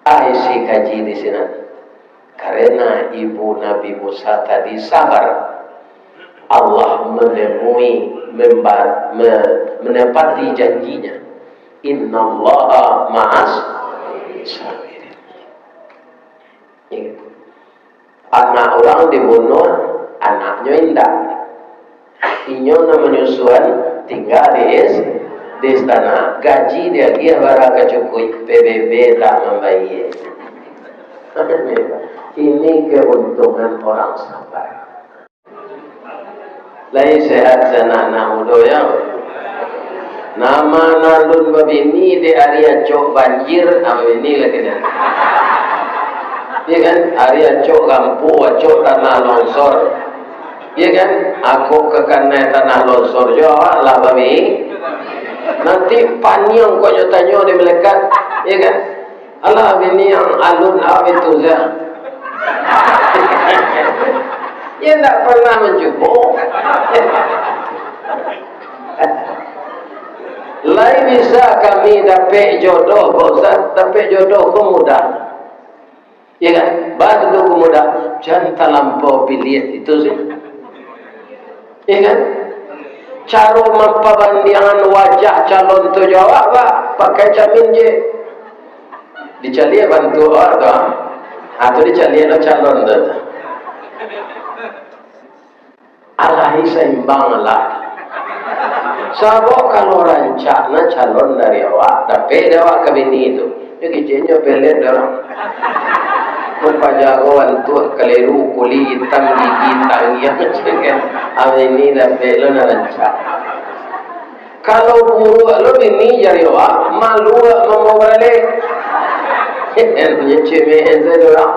Ah, isi kaji di sinan. Karena ibu Nabi Musa tadi sabar, Allah menemui, memba-, me-, menepati janjinya. "Innallaha ma'as sabirin." Ingat. Anak urang dibunuah, anaknyo indak. Inyo nan manyusuan, tingga di is-, di istana. Gaji diagiah bara ka cukuik, P B B tak mambayia. Ini keuntungan orang sabar. Lai sehat sanak-anak mudo, yo. Nama nan alun babini di ari acok banjir, ah, babini lah kini. Iya kan? Ari acok gampo, acok tanah longsor. Iya kan? Akok ka kanai tanah longsor jo awak lah babi. Nanti paniang kok nyo tanyo di malaikat. Iya kan? Alah, bini yang alun awak itu sajo. Iya ndak pernah mancubo. Lai bisa kami dapek jodoh, Pak Ustaz? Dapek jodoh ko mudah. Iya kan? Baa tu ko mudah, jan talampau piliah itu sajo. Iya kan? Caro mampabandiangan wajah calon tu jo awak, Pak, pakai camin je. Dicaliak bantuak awak tu, ah. Ah, tu dicaliak lo calon tu. Alahi saimbang lah. Sabab kalau rancak nah calon dari awak, dapek dek awak ka bini tu. Yo keceknyo pelet dek urang. Muko jago antuak, kaliru, kulik itam, gigi tangiang, kan. Abini dapek lo nan rancak. Kalau buruak lo bini jari awak, malu awak mambaok baralek. Iyo, cemeehan sajo urang.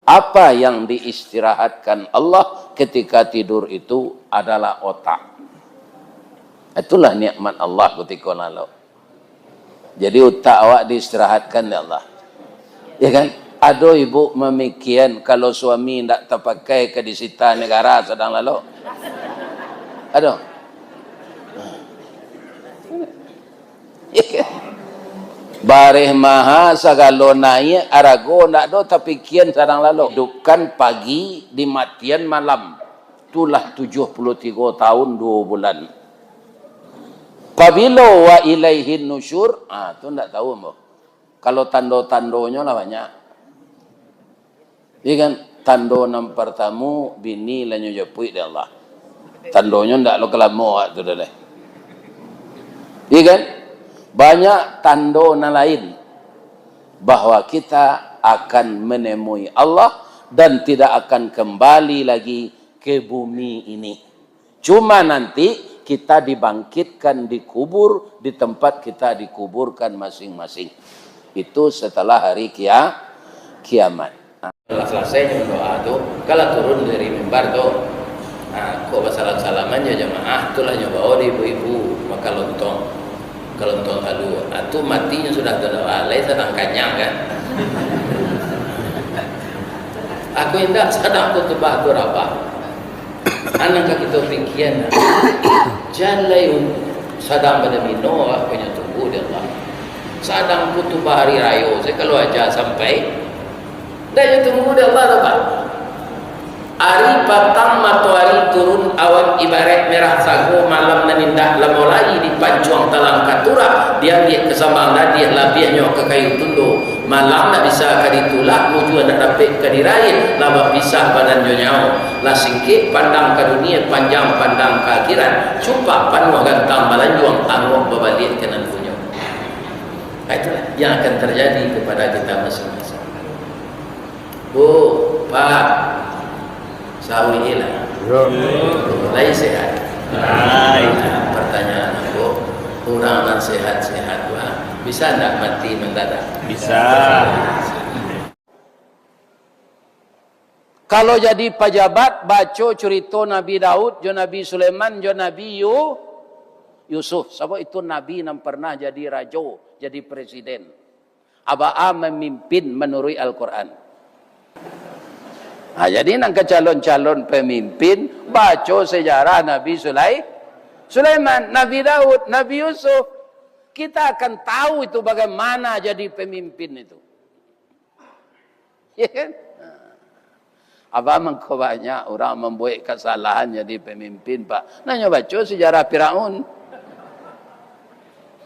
Apa yang diistirahatkan Allah ketika tidur itu adalah otak. Itulah nikmat Allah kutiko lalok. Jadi, utak awak diistirahatkan dek Allah. Ya kan? Ado ibu mamikian, kalau suami ndak tapakai ka disita negara sadang lalok? Ado? Ya kan? Bareh maha, sagalo naiak, arago ndak ado, tapikian sadang lalok. Hidupkan pagi, dimatian malam. Itulah tujuah puluah tigo tahun duo bulan. Pabilo wa ilaihin nusyur, ah, tu ndak tahu ambo. Kalau tando-tandonyo lah banyak. Iya kan? Tando nan partamo, bini lah nyo japuik dek Allah. Tandonyo ndak lo kalamo awak tu doh lai. Iya kan? Banyak tando nan lain bahwa kita akan menemui Allah dan tidak akan kembali lagi ke bumi ini. Cuma nanti kita dibangkitkan, dikubur di tempat kita dikuburkan masing-masing. Itu setelah hari kia-, kiamat. Lah salasai nyo doa tu, kalah turun dari mimbar tu, ha, kok basalam-salaman jo jamaah, tu lah nyo bawa di ibu-ibu makan lontong. Kalau lontong kalu, ha, tu mati nyo sudah tu, ha, lai sadang kanyang kan. Aku indak sadang khutbah tu rabah. Anak ka kito pikian, jalai un-, sadang badomino, apo nyo tunggu dek Allah. Sadang khutbah hari rayo, se kalau aja sampai, ndak nyo tunggu dek Allah doh, Pak. Ari patang matoari turun, awan ibaraik merah sago, malam nan indak lah mulai dipancuang talang katura, diambiak ka sambang dadiah, labiahnyo ka kayu tundo. Malam ndak bisa ka ditulak, mujua ndak dapek ka diraih, lah bapisah badan jo nyawo. Lah singkek pandang ka dunia, panjang pandang ka akhirat. Cupak panuah gantang balanjuang, angok babaliak ka nan punyo. Nah, itulah yang akan terjadi kepada kita masing-masing. Bu, Pak, Sawi lah. Yo. Lai sehat? Lai. Nah, pertanyaan aku, urang nan sehat-sehat tu, ah, bisa ndak mati mendadak? Bisa. Kalau jadi pajabat, baco curito Nabi Daud, jo Nabi Sulaiman, jo Nabi Yu-, Yusuf. Sabab itu nabi nan pernah jadi rajo, jadi presiden. Baa mamimpin manuruik Al-Quran. Ha, jadi nan ka calon-calon pamimpin, baco sejarah Nabi Sulai-, Sulaiman, Nabi Daud, Nabi Yusuf. Kita akan tahu itu bagaimana jadi pemimpin itu. Ya kan? Ha. Baa mangko banyak urang mambuek kasalahan jadi pamimpin, Pak. Nah, nyo baco sejarah Firaun.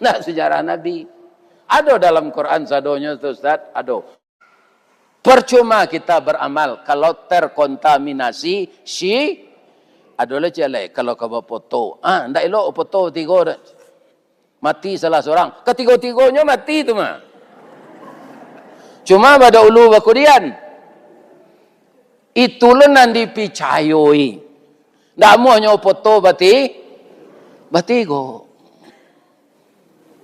Nah, sejarah Nabi. Ado dalam Quran sadonyo tu, Ustaz? Ado. Percuma kita beramal kalau terkontaminasi syi-, ado lah ciek lai, kalau ka bafoto. Ah, ndak elok foto tigo dah. Mati salah surang. Katigo-tigonyo mati tu mah. Cuma badahulu bakudian. Itu lo nan dipicayoi. Ndak amuahnyo foto bati-, batigo.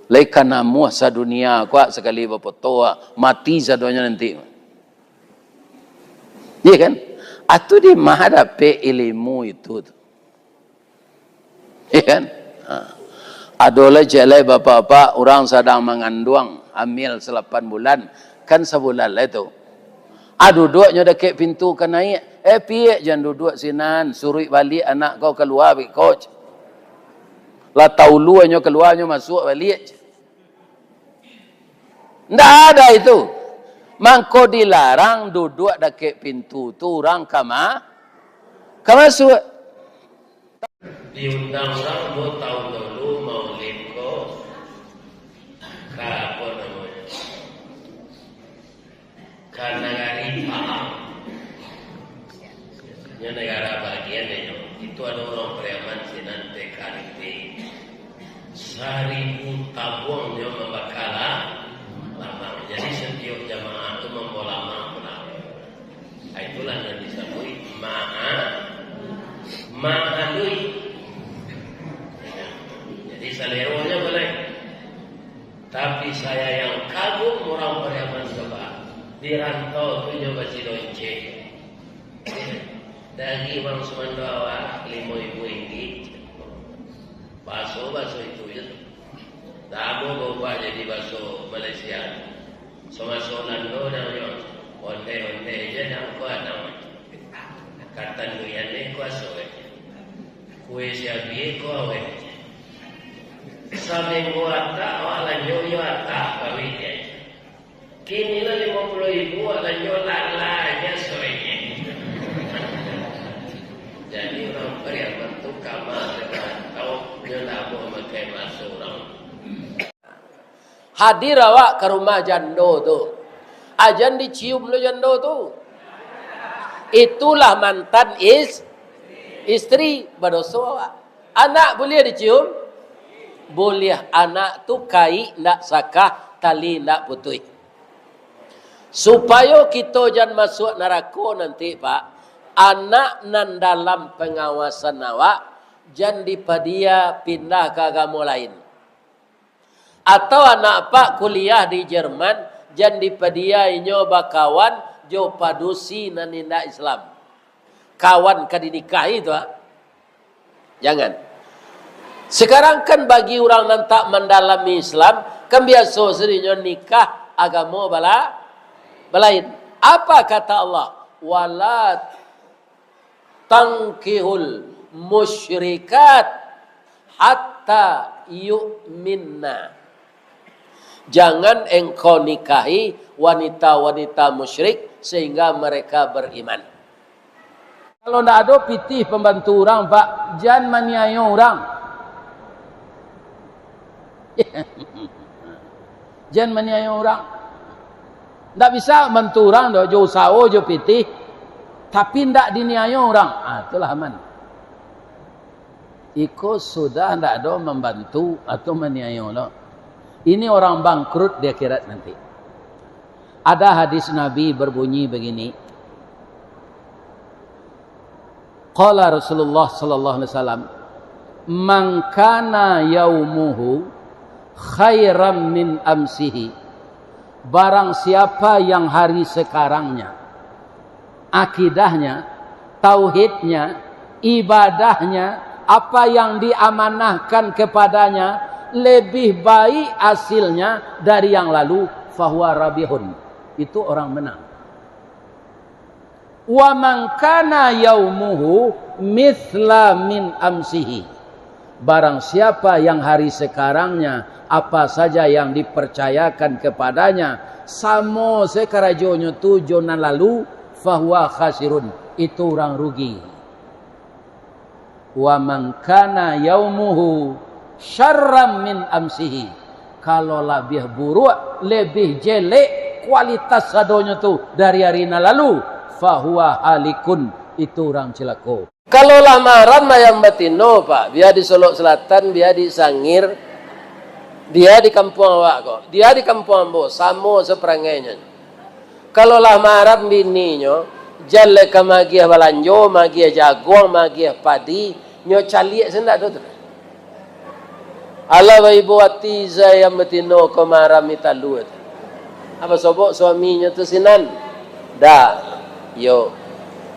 Lai ka namuah sadunia ko, sakali bafoto, mati sadonyo nanti. Iya kan? Atu di ma dapek ilimu itu tu. Iya kan? Ha. Ado lai ciek lai bapak-bapak, urang sadang manganduang, hamil salapan bulan, kan sabulan lai tu. Ah, duduaknyo dakek pintu ka naiak. Eh, piak jan duduak sinan, suruik baliak anak kau kalua beko. Lah taulu nyo kalua, nyo masuak baliak. Ndak ada itu. Mangko dilarang duduak dakek pintu tu urang ka ma-, ka masuak. Diundang urang, ambo taun dulu maulid ko ka, apo namonyo, ka nagari Pahang. Nyo negara bagian nyo. Itu ado urang Pariaman sinan, T K R I T. Saribu tabuang nyo mambaka la-, lamang. Jadi, satiok jamaah tu mambawa lamang pulang. Ah, itulah nan disabuik ma'a-, Mahalui. Jadi, saleronyo boleh. Tapi, saya yang kagum urang Pariaman tu, Pak. Di rantau tu nyo basilonce. Dari urang sumando awak, limo ribu ringgit. Baso, baso itu je. Ndak ado baubah jadi baso Malaysia. Samaso Nando namonyo, onde-onde je nak kuat namonyo. Katan duyan ni kuaso je. Kue siabi ko aweh je. Saminggu atak, awak lanjut yo atak kawin je. Kini lah limo puluah ribu, awak lanjut lalai je soe. Jadi, urang Pariaman tu kama dengan tau, nyo ndak mamakai maso urang. Hadir awak ka rumah jando tu. Ajan dicium lo jando tu. Itulah mantan is-, istri, badoso awak. Anak buliah dicium? Buliah. Anak tu kaik ndak sakah, tali ndak putuih. Supayo kito jan masuak narako nanti, Pak, anak nan dalam pangawasan awak, jan dipadia pindah ka agamo lain. Atau anak apak kuliah di Jerman, jan dipadia inyo bakawan jo padusi nan indak Islam. Kawan ka dinikahi tu, ah. Jangan. Sekarang kan bagi urang nan tak mandalami Islam, kan biaso sadonyo nikah agamo bala-, balain. Apa kata Allah? "Wala tankihul musyrikat hatta yu'minna." Jangan engkau nikahi wanita-wanita musyrik sehingga mereka beriman. Kalau ndak ado pitih pambantu urang, Pak, jan maniayo urang. Jan maniayo urang. Ndak bisa bantu urang doh, jo usaho, jo pitih, tapi ndak diniayo urang. Ah, itulah aman. Iko sudah ndak ado mambantu atau maniayo lo. Ini orang bangkrut di akhirat nanti. Ada hadis Nabi berbunyi begini. Qala Rasulullah sallallahu alaihi wasallam, "Man kana yaumuhu khairan min amsihi." Barang siapa yang hari sekarangnya, akidahnya, tauhidnya, ibadahnya, apa yang diamanahkan kepadanya lebih baik hasilnya dari yang lalu, fahuwa rabihun. Itu orang menang. "Wa man kana yaumuhu mitsla min amsihi." Barang siapa yang hari sekarangnya, apa saja yang dipercayakan kepadanya, samo se karajonyo tu jo nan lalu, fahuwa khasirun, itu urang rugi. "Wa man kana yaumuhu syarran min amsihi." Kalau labiah buruak, lebih jelek kualitas sadonyo tu dari ari nan lalu, fahuwa halikun, itu urang cilako. Kalau lamaran ayam batino, Pak, bia di Solok Selatan, bia di Sangir, bia di kampuang awak ko, bia di kampuang ambo, samo saparangainyo. Kalau lah maharam bininyo, jan lai ka magiah balanjo, magiah jaguang, magiah padi, nyo caliak se ndak do tu. Alah baibo ati zai nan batino ko maharami talua tu. Apa sobok suaminyo tu sinan? Dah, yo,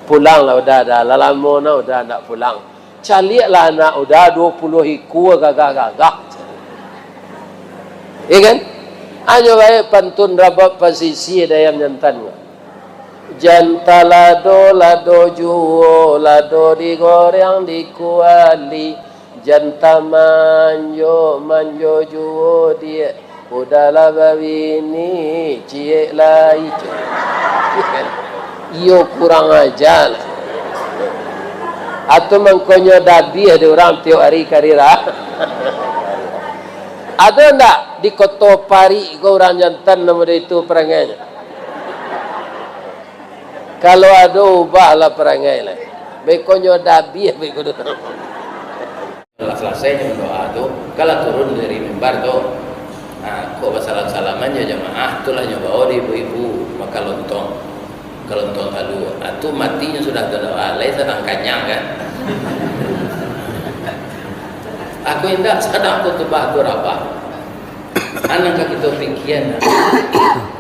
pulanglah udah, dah, lah lamo nah udah ndak pulang. Caliaklah anak udah duo puluah ikua gagah-gagah. Iya kan? Hanyo bae pantun rabab pasisia dek ayam jantan ko. Jan talado, lado juo, lado digoreng di kuali. Jan tamanjo, manjo juo diak. Udah lah babini, ciek lai. Iyo, kurang aja lah. Atau mangkonyo dabiah di urang tiok hari karira. Ado ndak di Koto Parik ko urang jantan namo itu parangainyo? Kalau ado, ubahlah parangai lah. Bekonyo dabiah beko tu. Lah salasai nyo mandoa tu, kalah turun dari mimbar tu. Ha, kok basalam-salaman jo jamaah, tu lah nyo bao dek ibu-ibu makan lontong. Makan lontong talua. Ha, tu matinyo sudah tu, alai sadang kanyang kan. Aku indak sadang khutubah tu rabah. Anang ka kito pikian.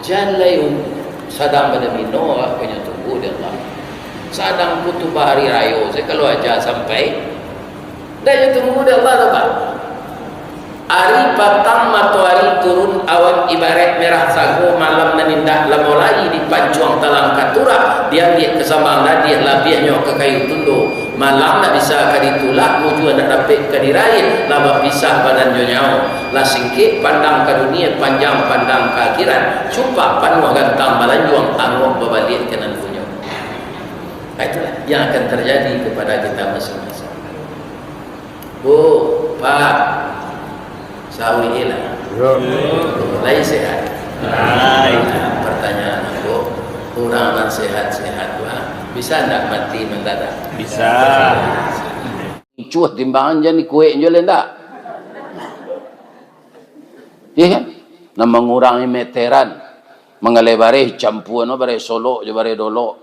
Jalai un-, sadang bada mino, awak kanyo tunggu di Allah. Sadang khutubah hari rayo, saya kalau aja sampai, ndak nyo tunggu di Allah tu, Pak. Ari patang matoari turun, awan ibaraik merah sago, malam nan indak lamo lai dipancuang talang katura, diambiak ka sambang ladiah, labiahnyo ka kayu tundo. Malam ndak bisa ka ditulak, mujua ndak dapek ka diraih, lah bapisah badan jo nyawo. Lah singkek pandang ka dunia, panjang pandang ka akhirat, cupak panuah gantang balanjuang, angok babaliak ka nan punyo. Nah, itulah yang akan terjadi kepada kita masing-masing. Bu, Pak, sawik lah. Yo. Lai sehat? Lai. Nah, pertanyaan aku, urang nan sehat-sehat tu, ah, bisa ndak mati mendadak? Bisa. Cuh, timbangan jan dikuek jo le ndak? Iya kan? Nan mangurangi meteran, manggaleh bareh, campua no bareh Solok jo bareh Dolok.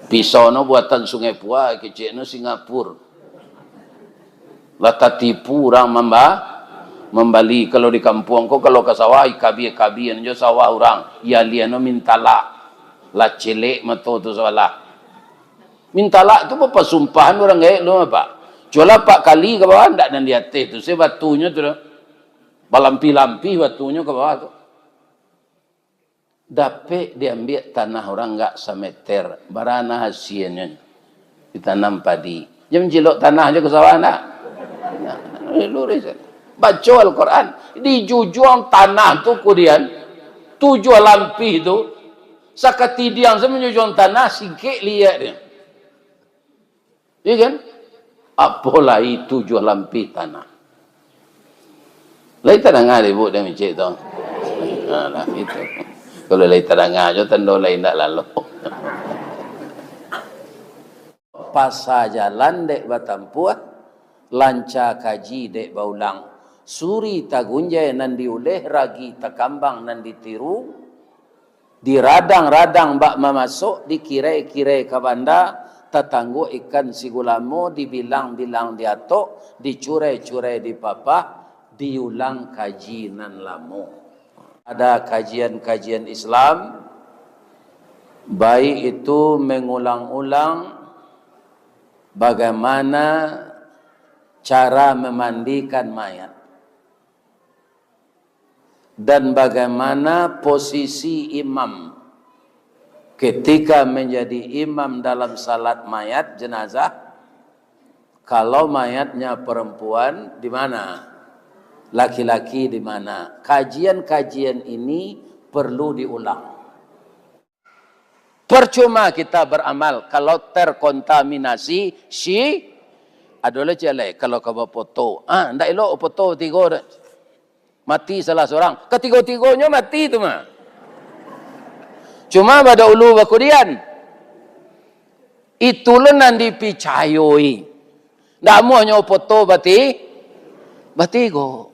Pisau no buatan Sungai Pua, kecek no Singapura. Lah tatipu urang mamba-, mambali. Kalau di kampuang ko, kalau ka sawah, ikabia-kabia jo sawah urang. Ialiah no mintalak. Lah celek mato tu sabalah. Mintalak tu bapasumpahan urang gaek tu, Pak. Cualah apak kali ka bawah, ndak nan di ateh tu, se batunyo tu doh. Balampih-lampih batunyo ka bawah tu. Dapek diambiak tanah urang agak sameter, bara nan hasianyo ditanam padi. Jan mancilok tanah jo ka sawah ndak? Nah, luruih. Baco Al-Quran, dijujuang tanah tu kudian, tujuah lampih tu, sakatidiang se manjujuang tanah, singkek liak dia. Iya kan? Apo lai tujuah lampih tanah. Lai tadanga dek ibuk dek micik tu? Ha, lah, itu. Kalau lai tadanga jo, tando lai indak lalok. Pasa jalan dek batampuah, lanca kaji dek baulang. Suri tagunjai nan diuleh, ragi takambang nan ditiru. Diradang-radang bak mamasok, dikirai-kirai ka banda, tatangguak ikan sigulamo, dibilang-bilang diatok, dicurai-curai dipapah, diulang kaji nan lamo. Ada kajian-kajian Islam, baik itu mengulang-ulang bagaimana cara memandikan mayat. Dan bagaimana posisi imam ketika menjadi imam dalam salat mayat, jenazah? Kalau mayatnya perempuan, di mana? Laki-laki di mana? Kajian-kajian ini perlu diulang. Percuma kita beramal kalau terkontaminasi si-, ado lah ciek lai, kalau ka bapoto. Ah, ndak elok bapoto batigo tu. Mati salah surang. Katigo-tigonyo mati tu mah. Cuma badahulu bakudian. Itu lo nan dipicayoi. Ndak amuahnyo bapoto bati-, batigo.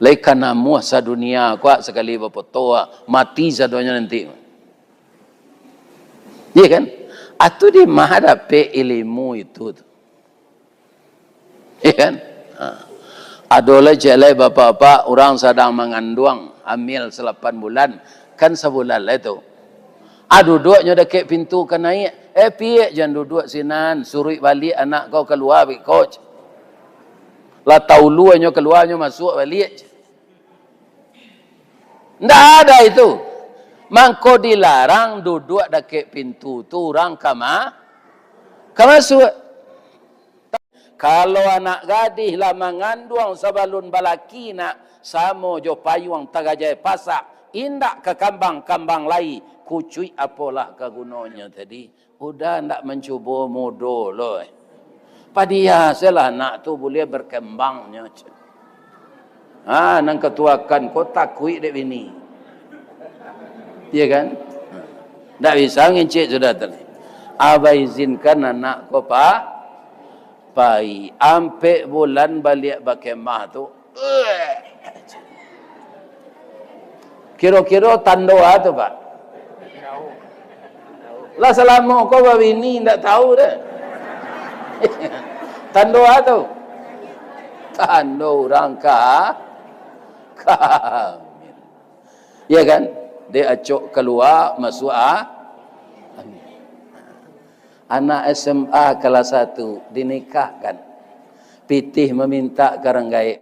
Lai ka namuah sadunia ko, sakali bapoto, mati sadonyo nanti. Iya kan? Atu di ma dapek ilimu itu tu? Iya kan? Ha. Ado lai ciek lai bapak-bapak, urang sadang manganduang, hamil salapan bulan, kan sabulan lai tu. Ah, duduaknyo dakek pintu ka naiak. Eh, piak, jan duduak sinan, suruik baliak anak kau kalua beko. Lah tauluanyo kalua, nyo masuak baliak. Ndak ada itu. Mangko dilarang duduak dakek pintu tu urang ka ma-, ka masuak. Kalau anak gadih lah manganduang sabalun balaki nak, samo jo payuang tagajai pasak, indak ka kambang-kambang lai, kucuik apolah ka gunonyo tadi. Uda ndak mancubo mudo lo, eh. Padia selah anak tu buliah berkembang nyo, ceh. Ha, nan katuakan ko takuik dek bini. Iya kan? Ndak bisa ngincik sudah tu. Abah izinkan anak ko pa-, pai. Ampek bulan baliak bakemah tu. Kiro-kiro tando a tu, Pak? Lah salamo ko babini ndak tahu deh. Tando a tu? Tando urang ka-, kamil. Ya kan? Dek acok kalua, masuak a-, angin. Anak S M A kalas satu dinikahkan. Pitih mamintak ka urang gaek,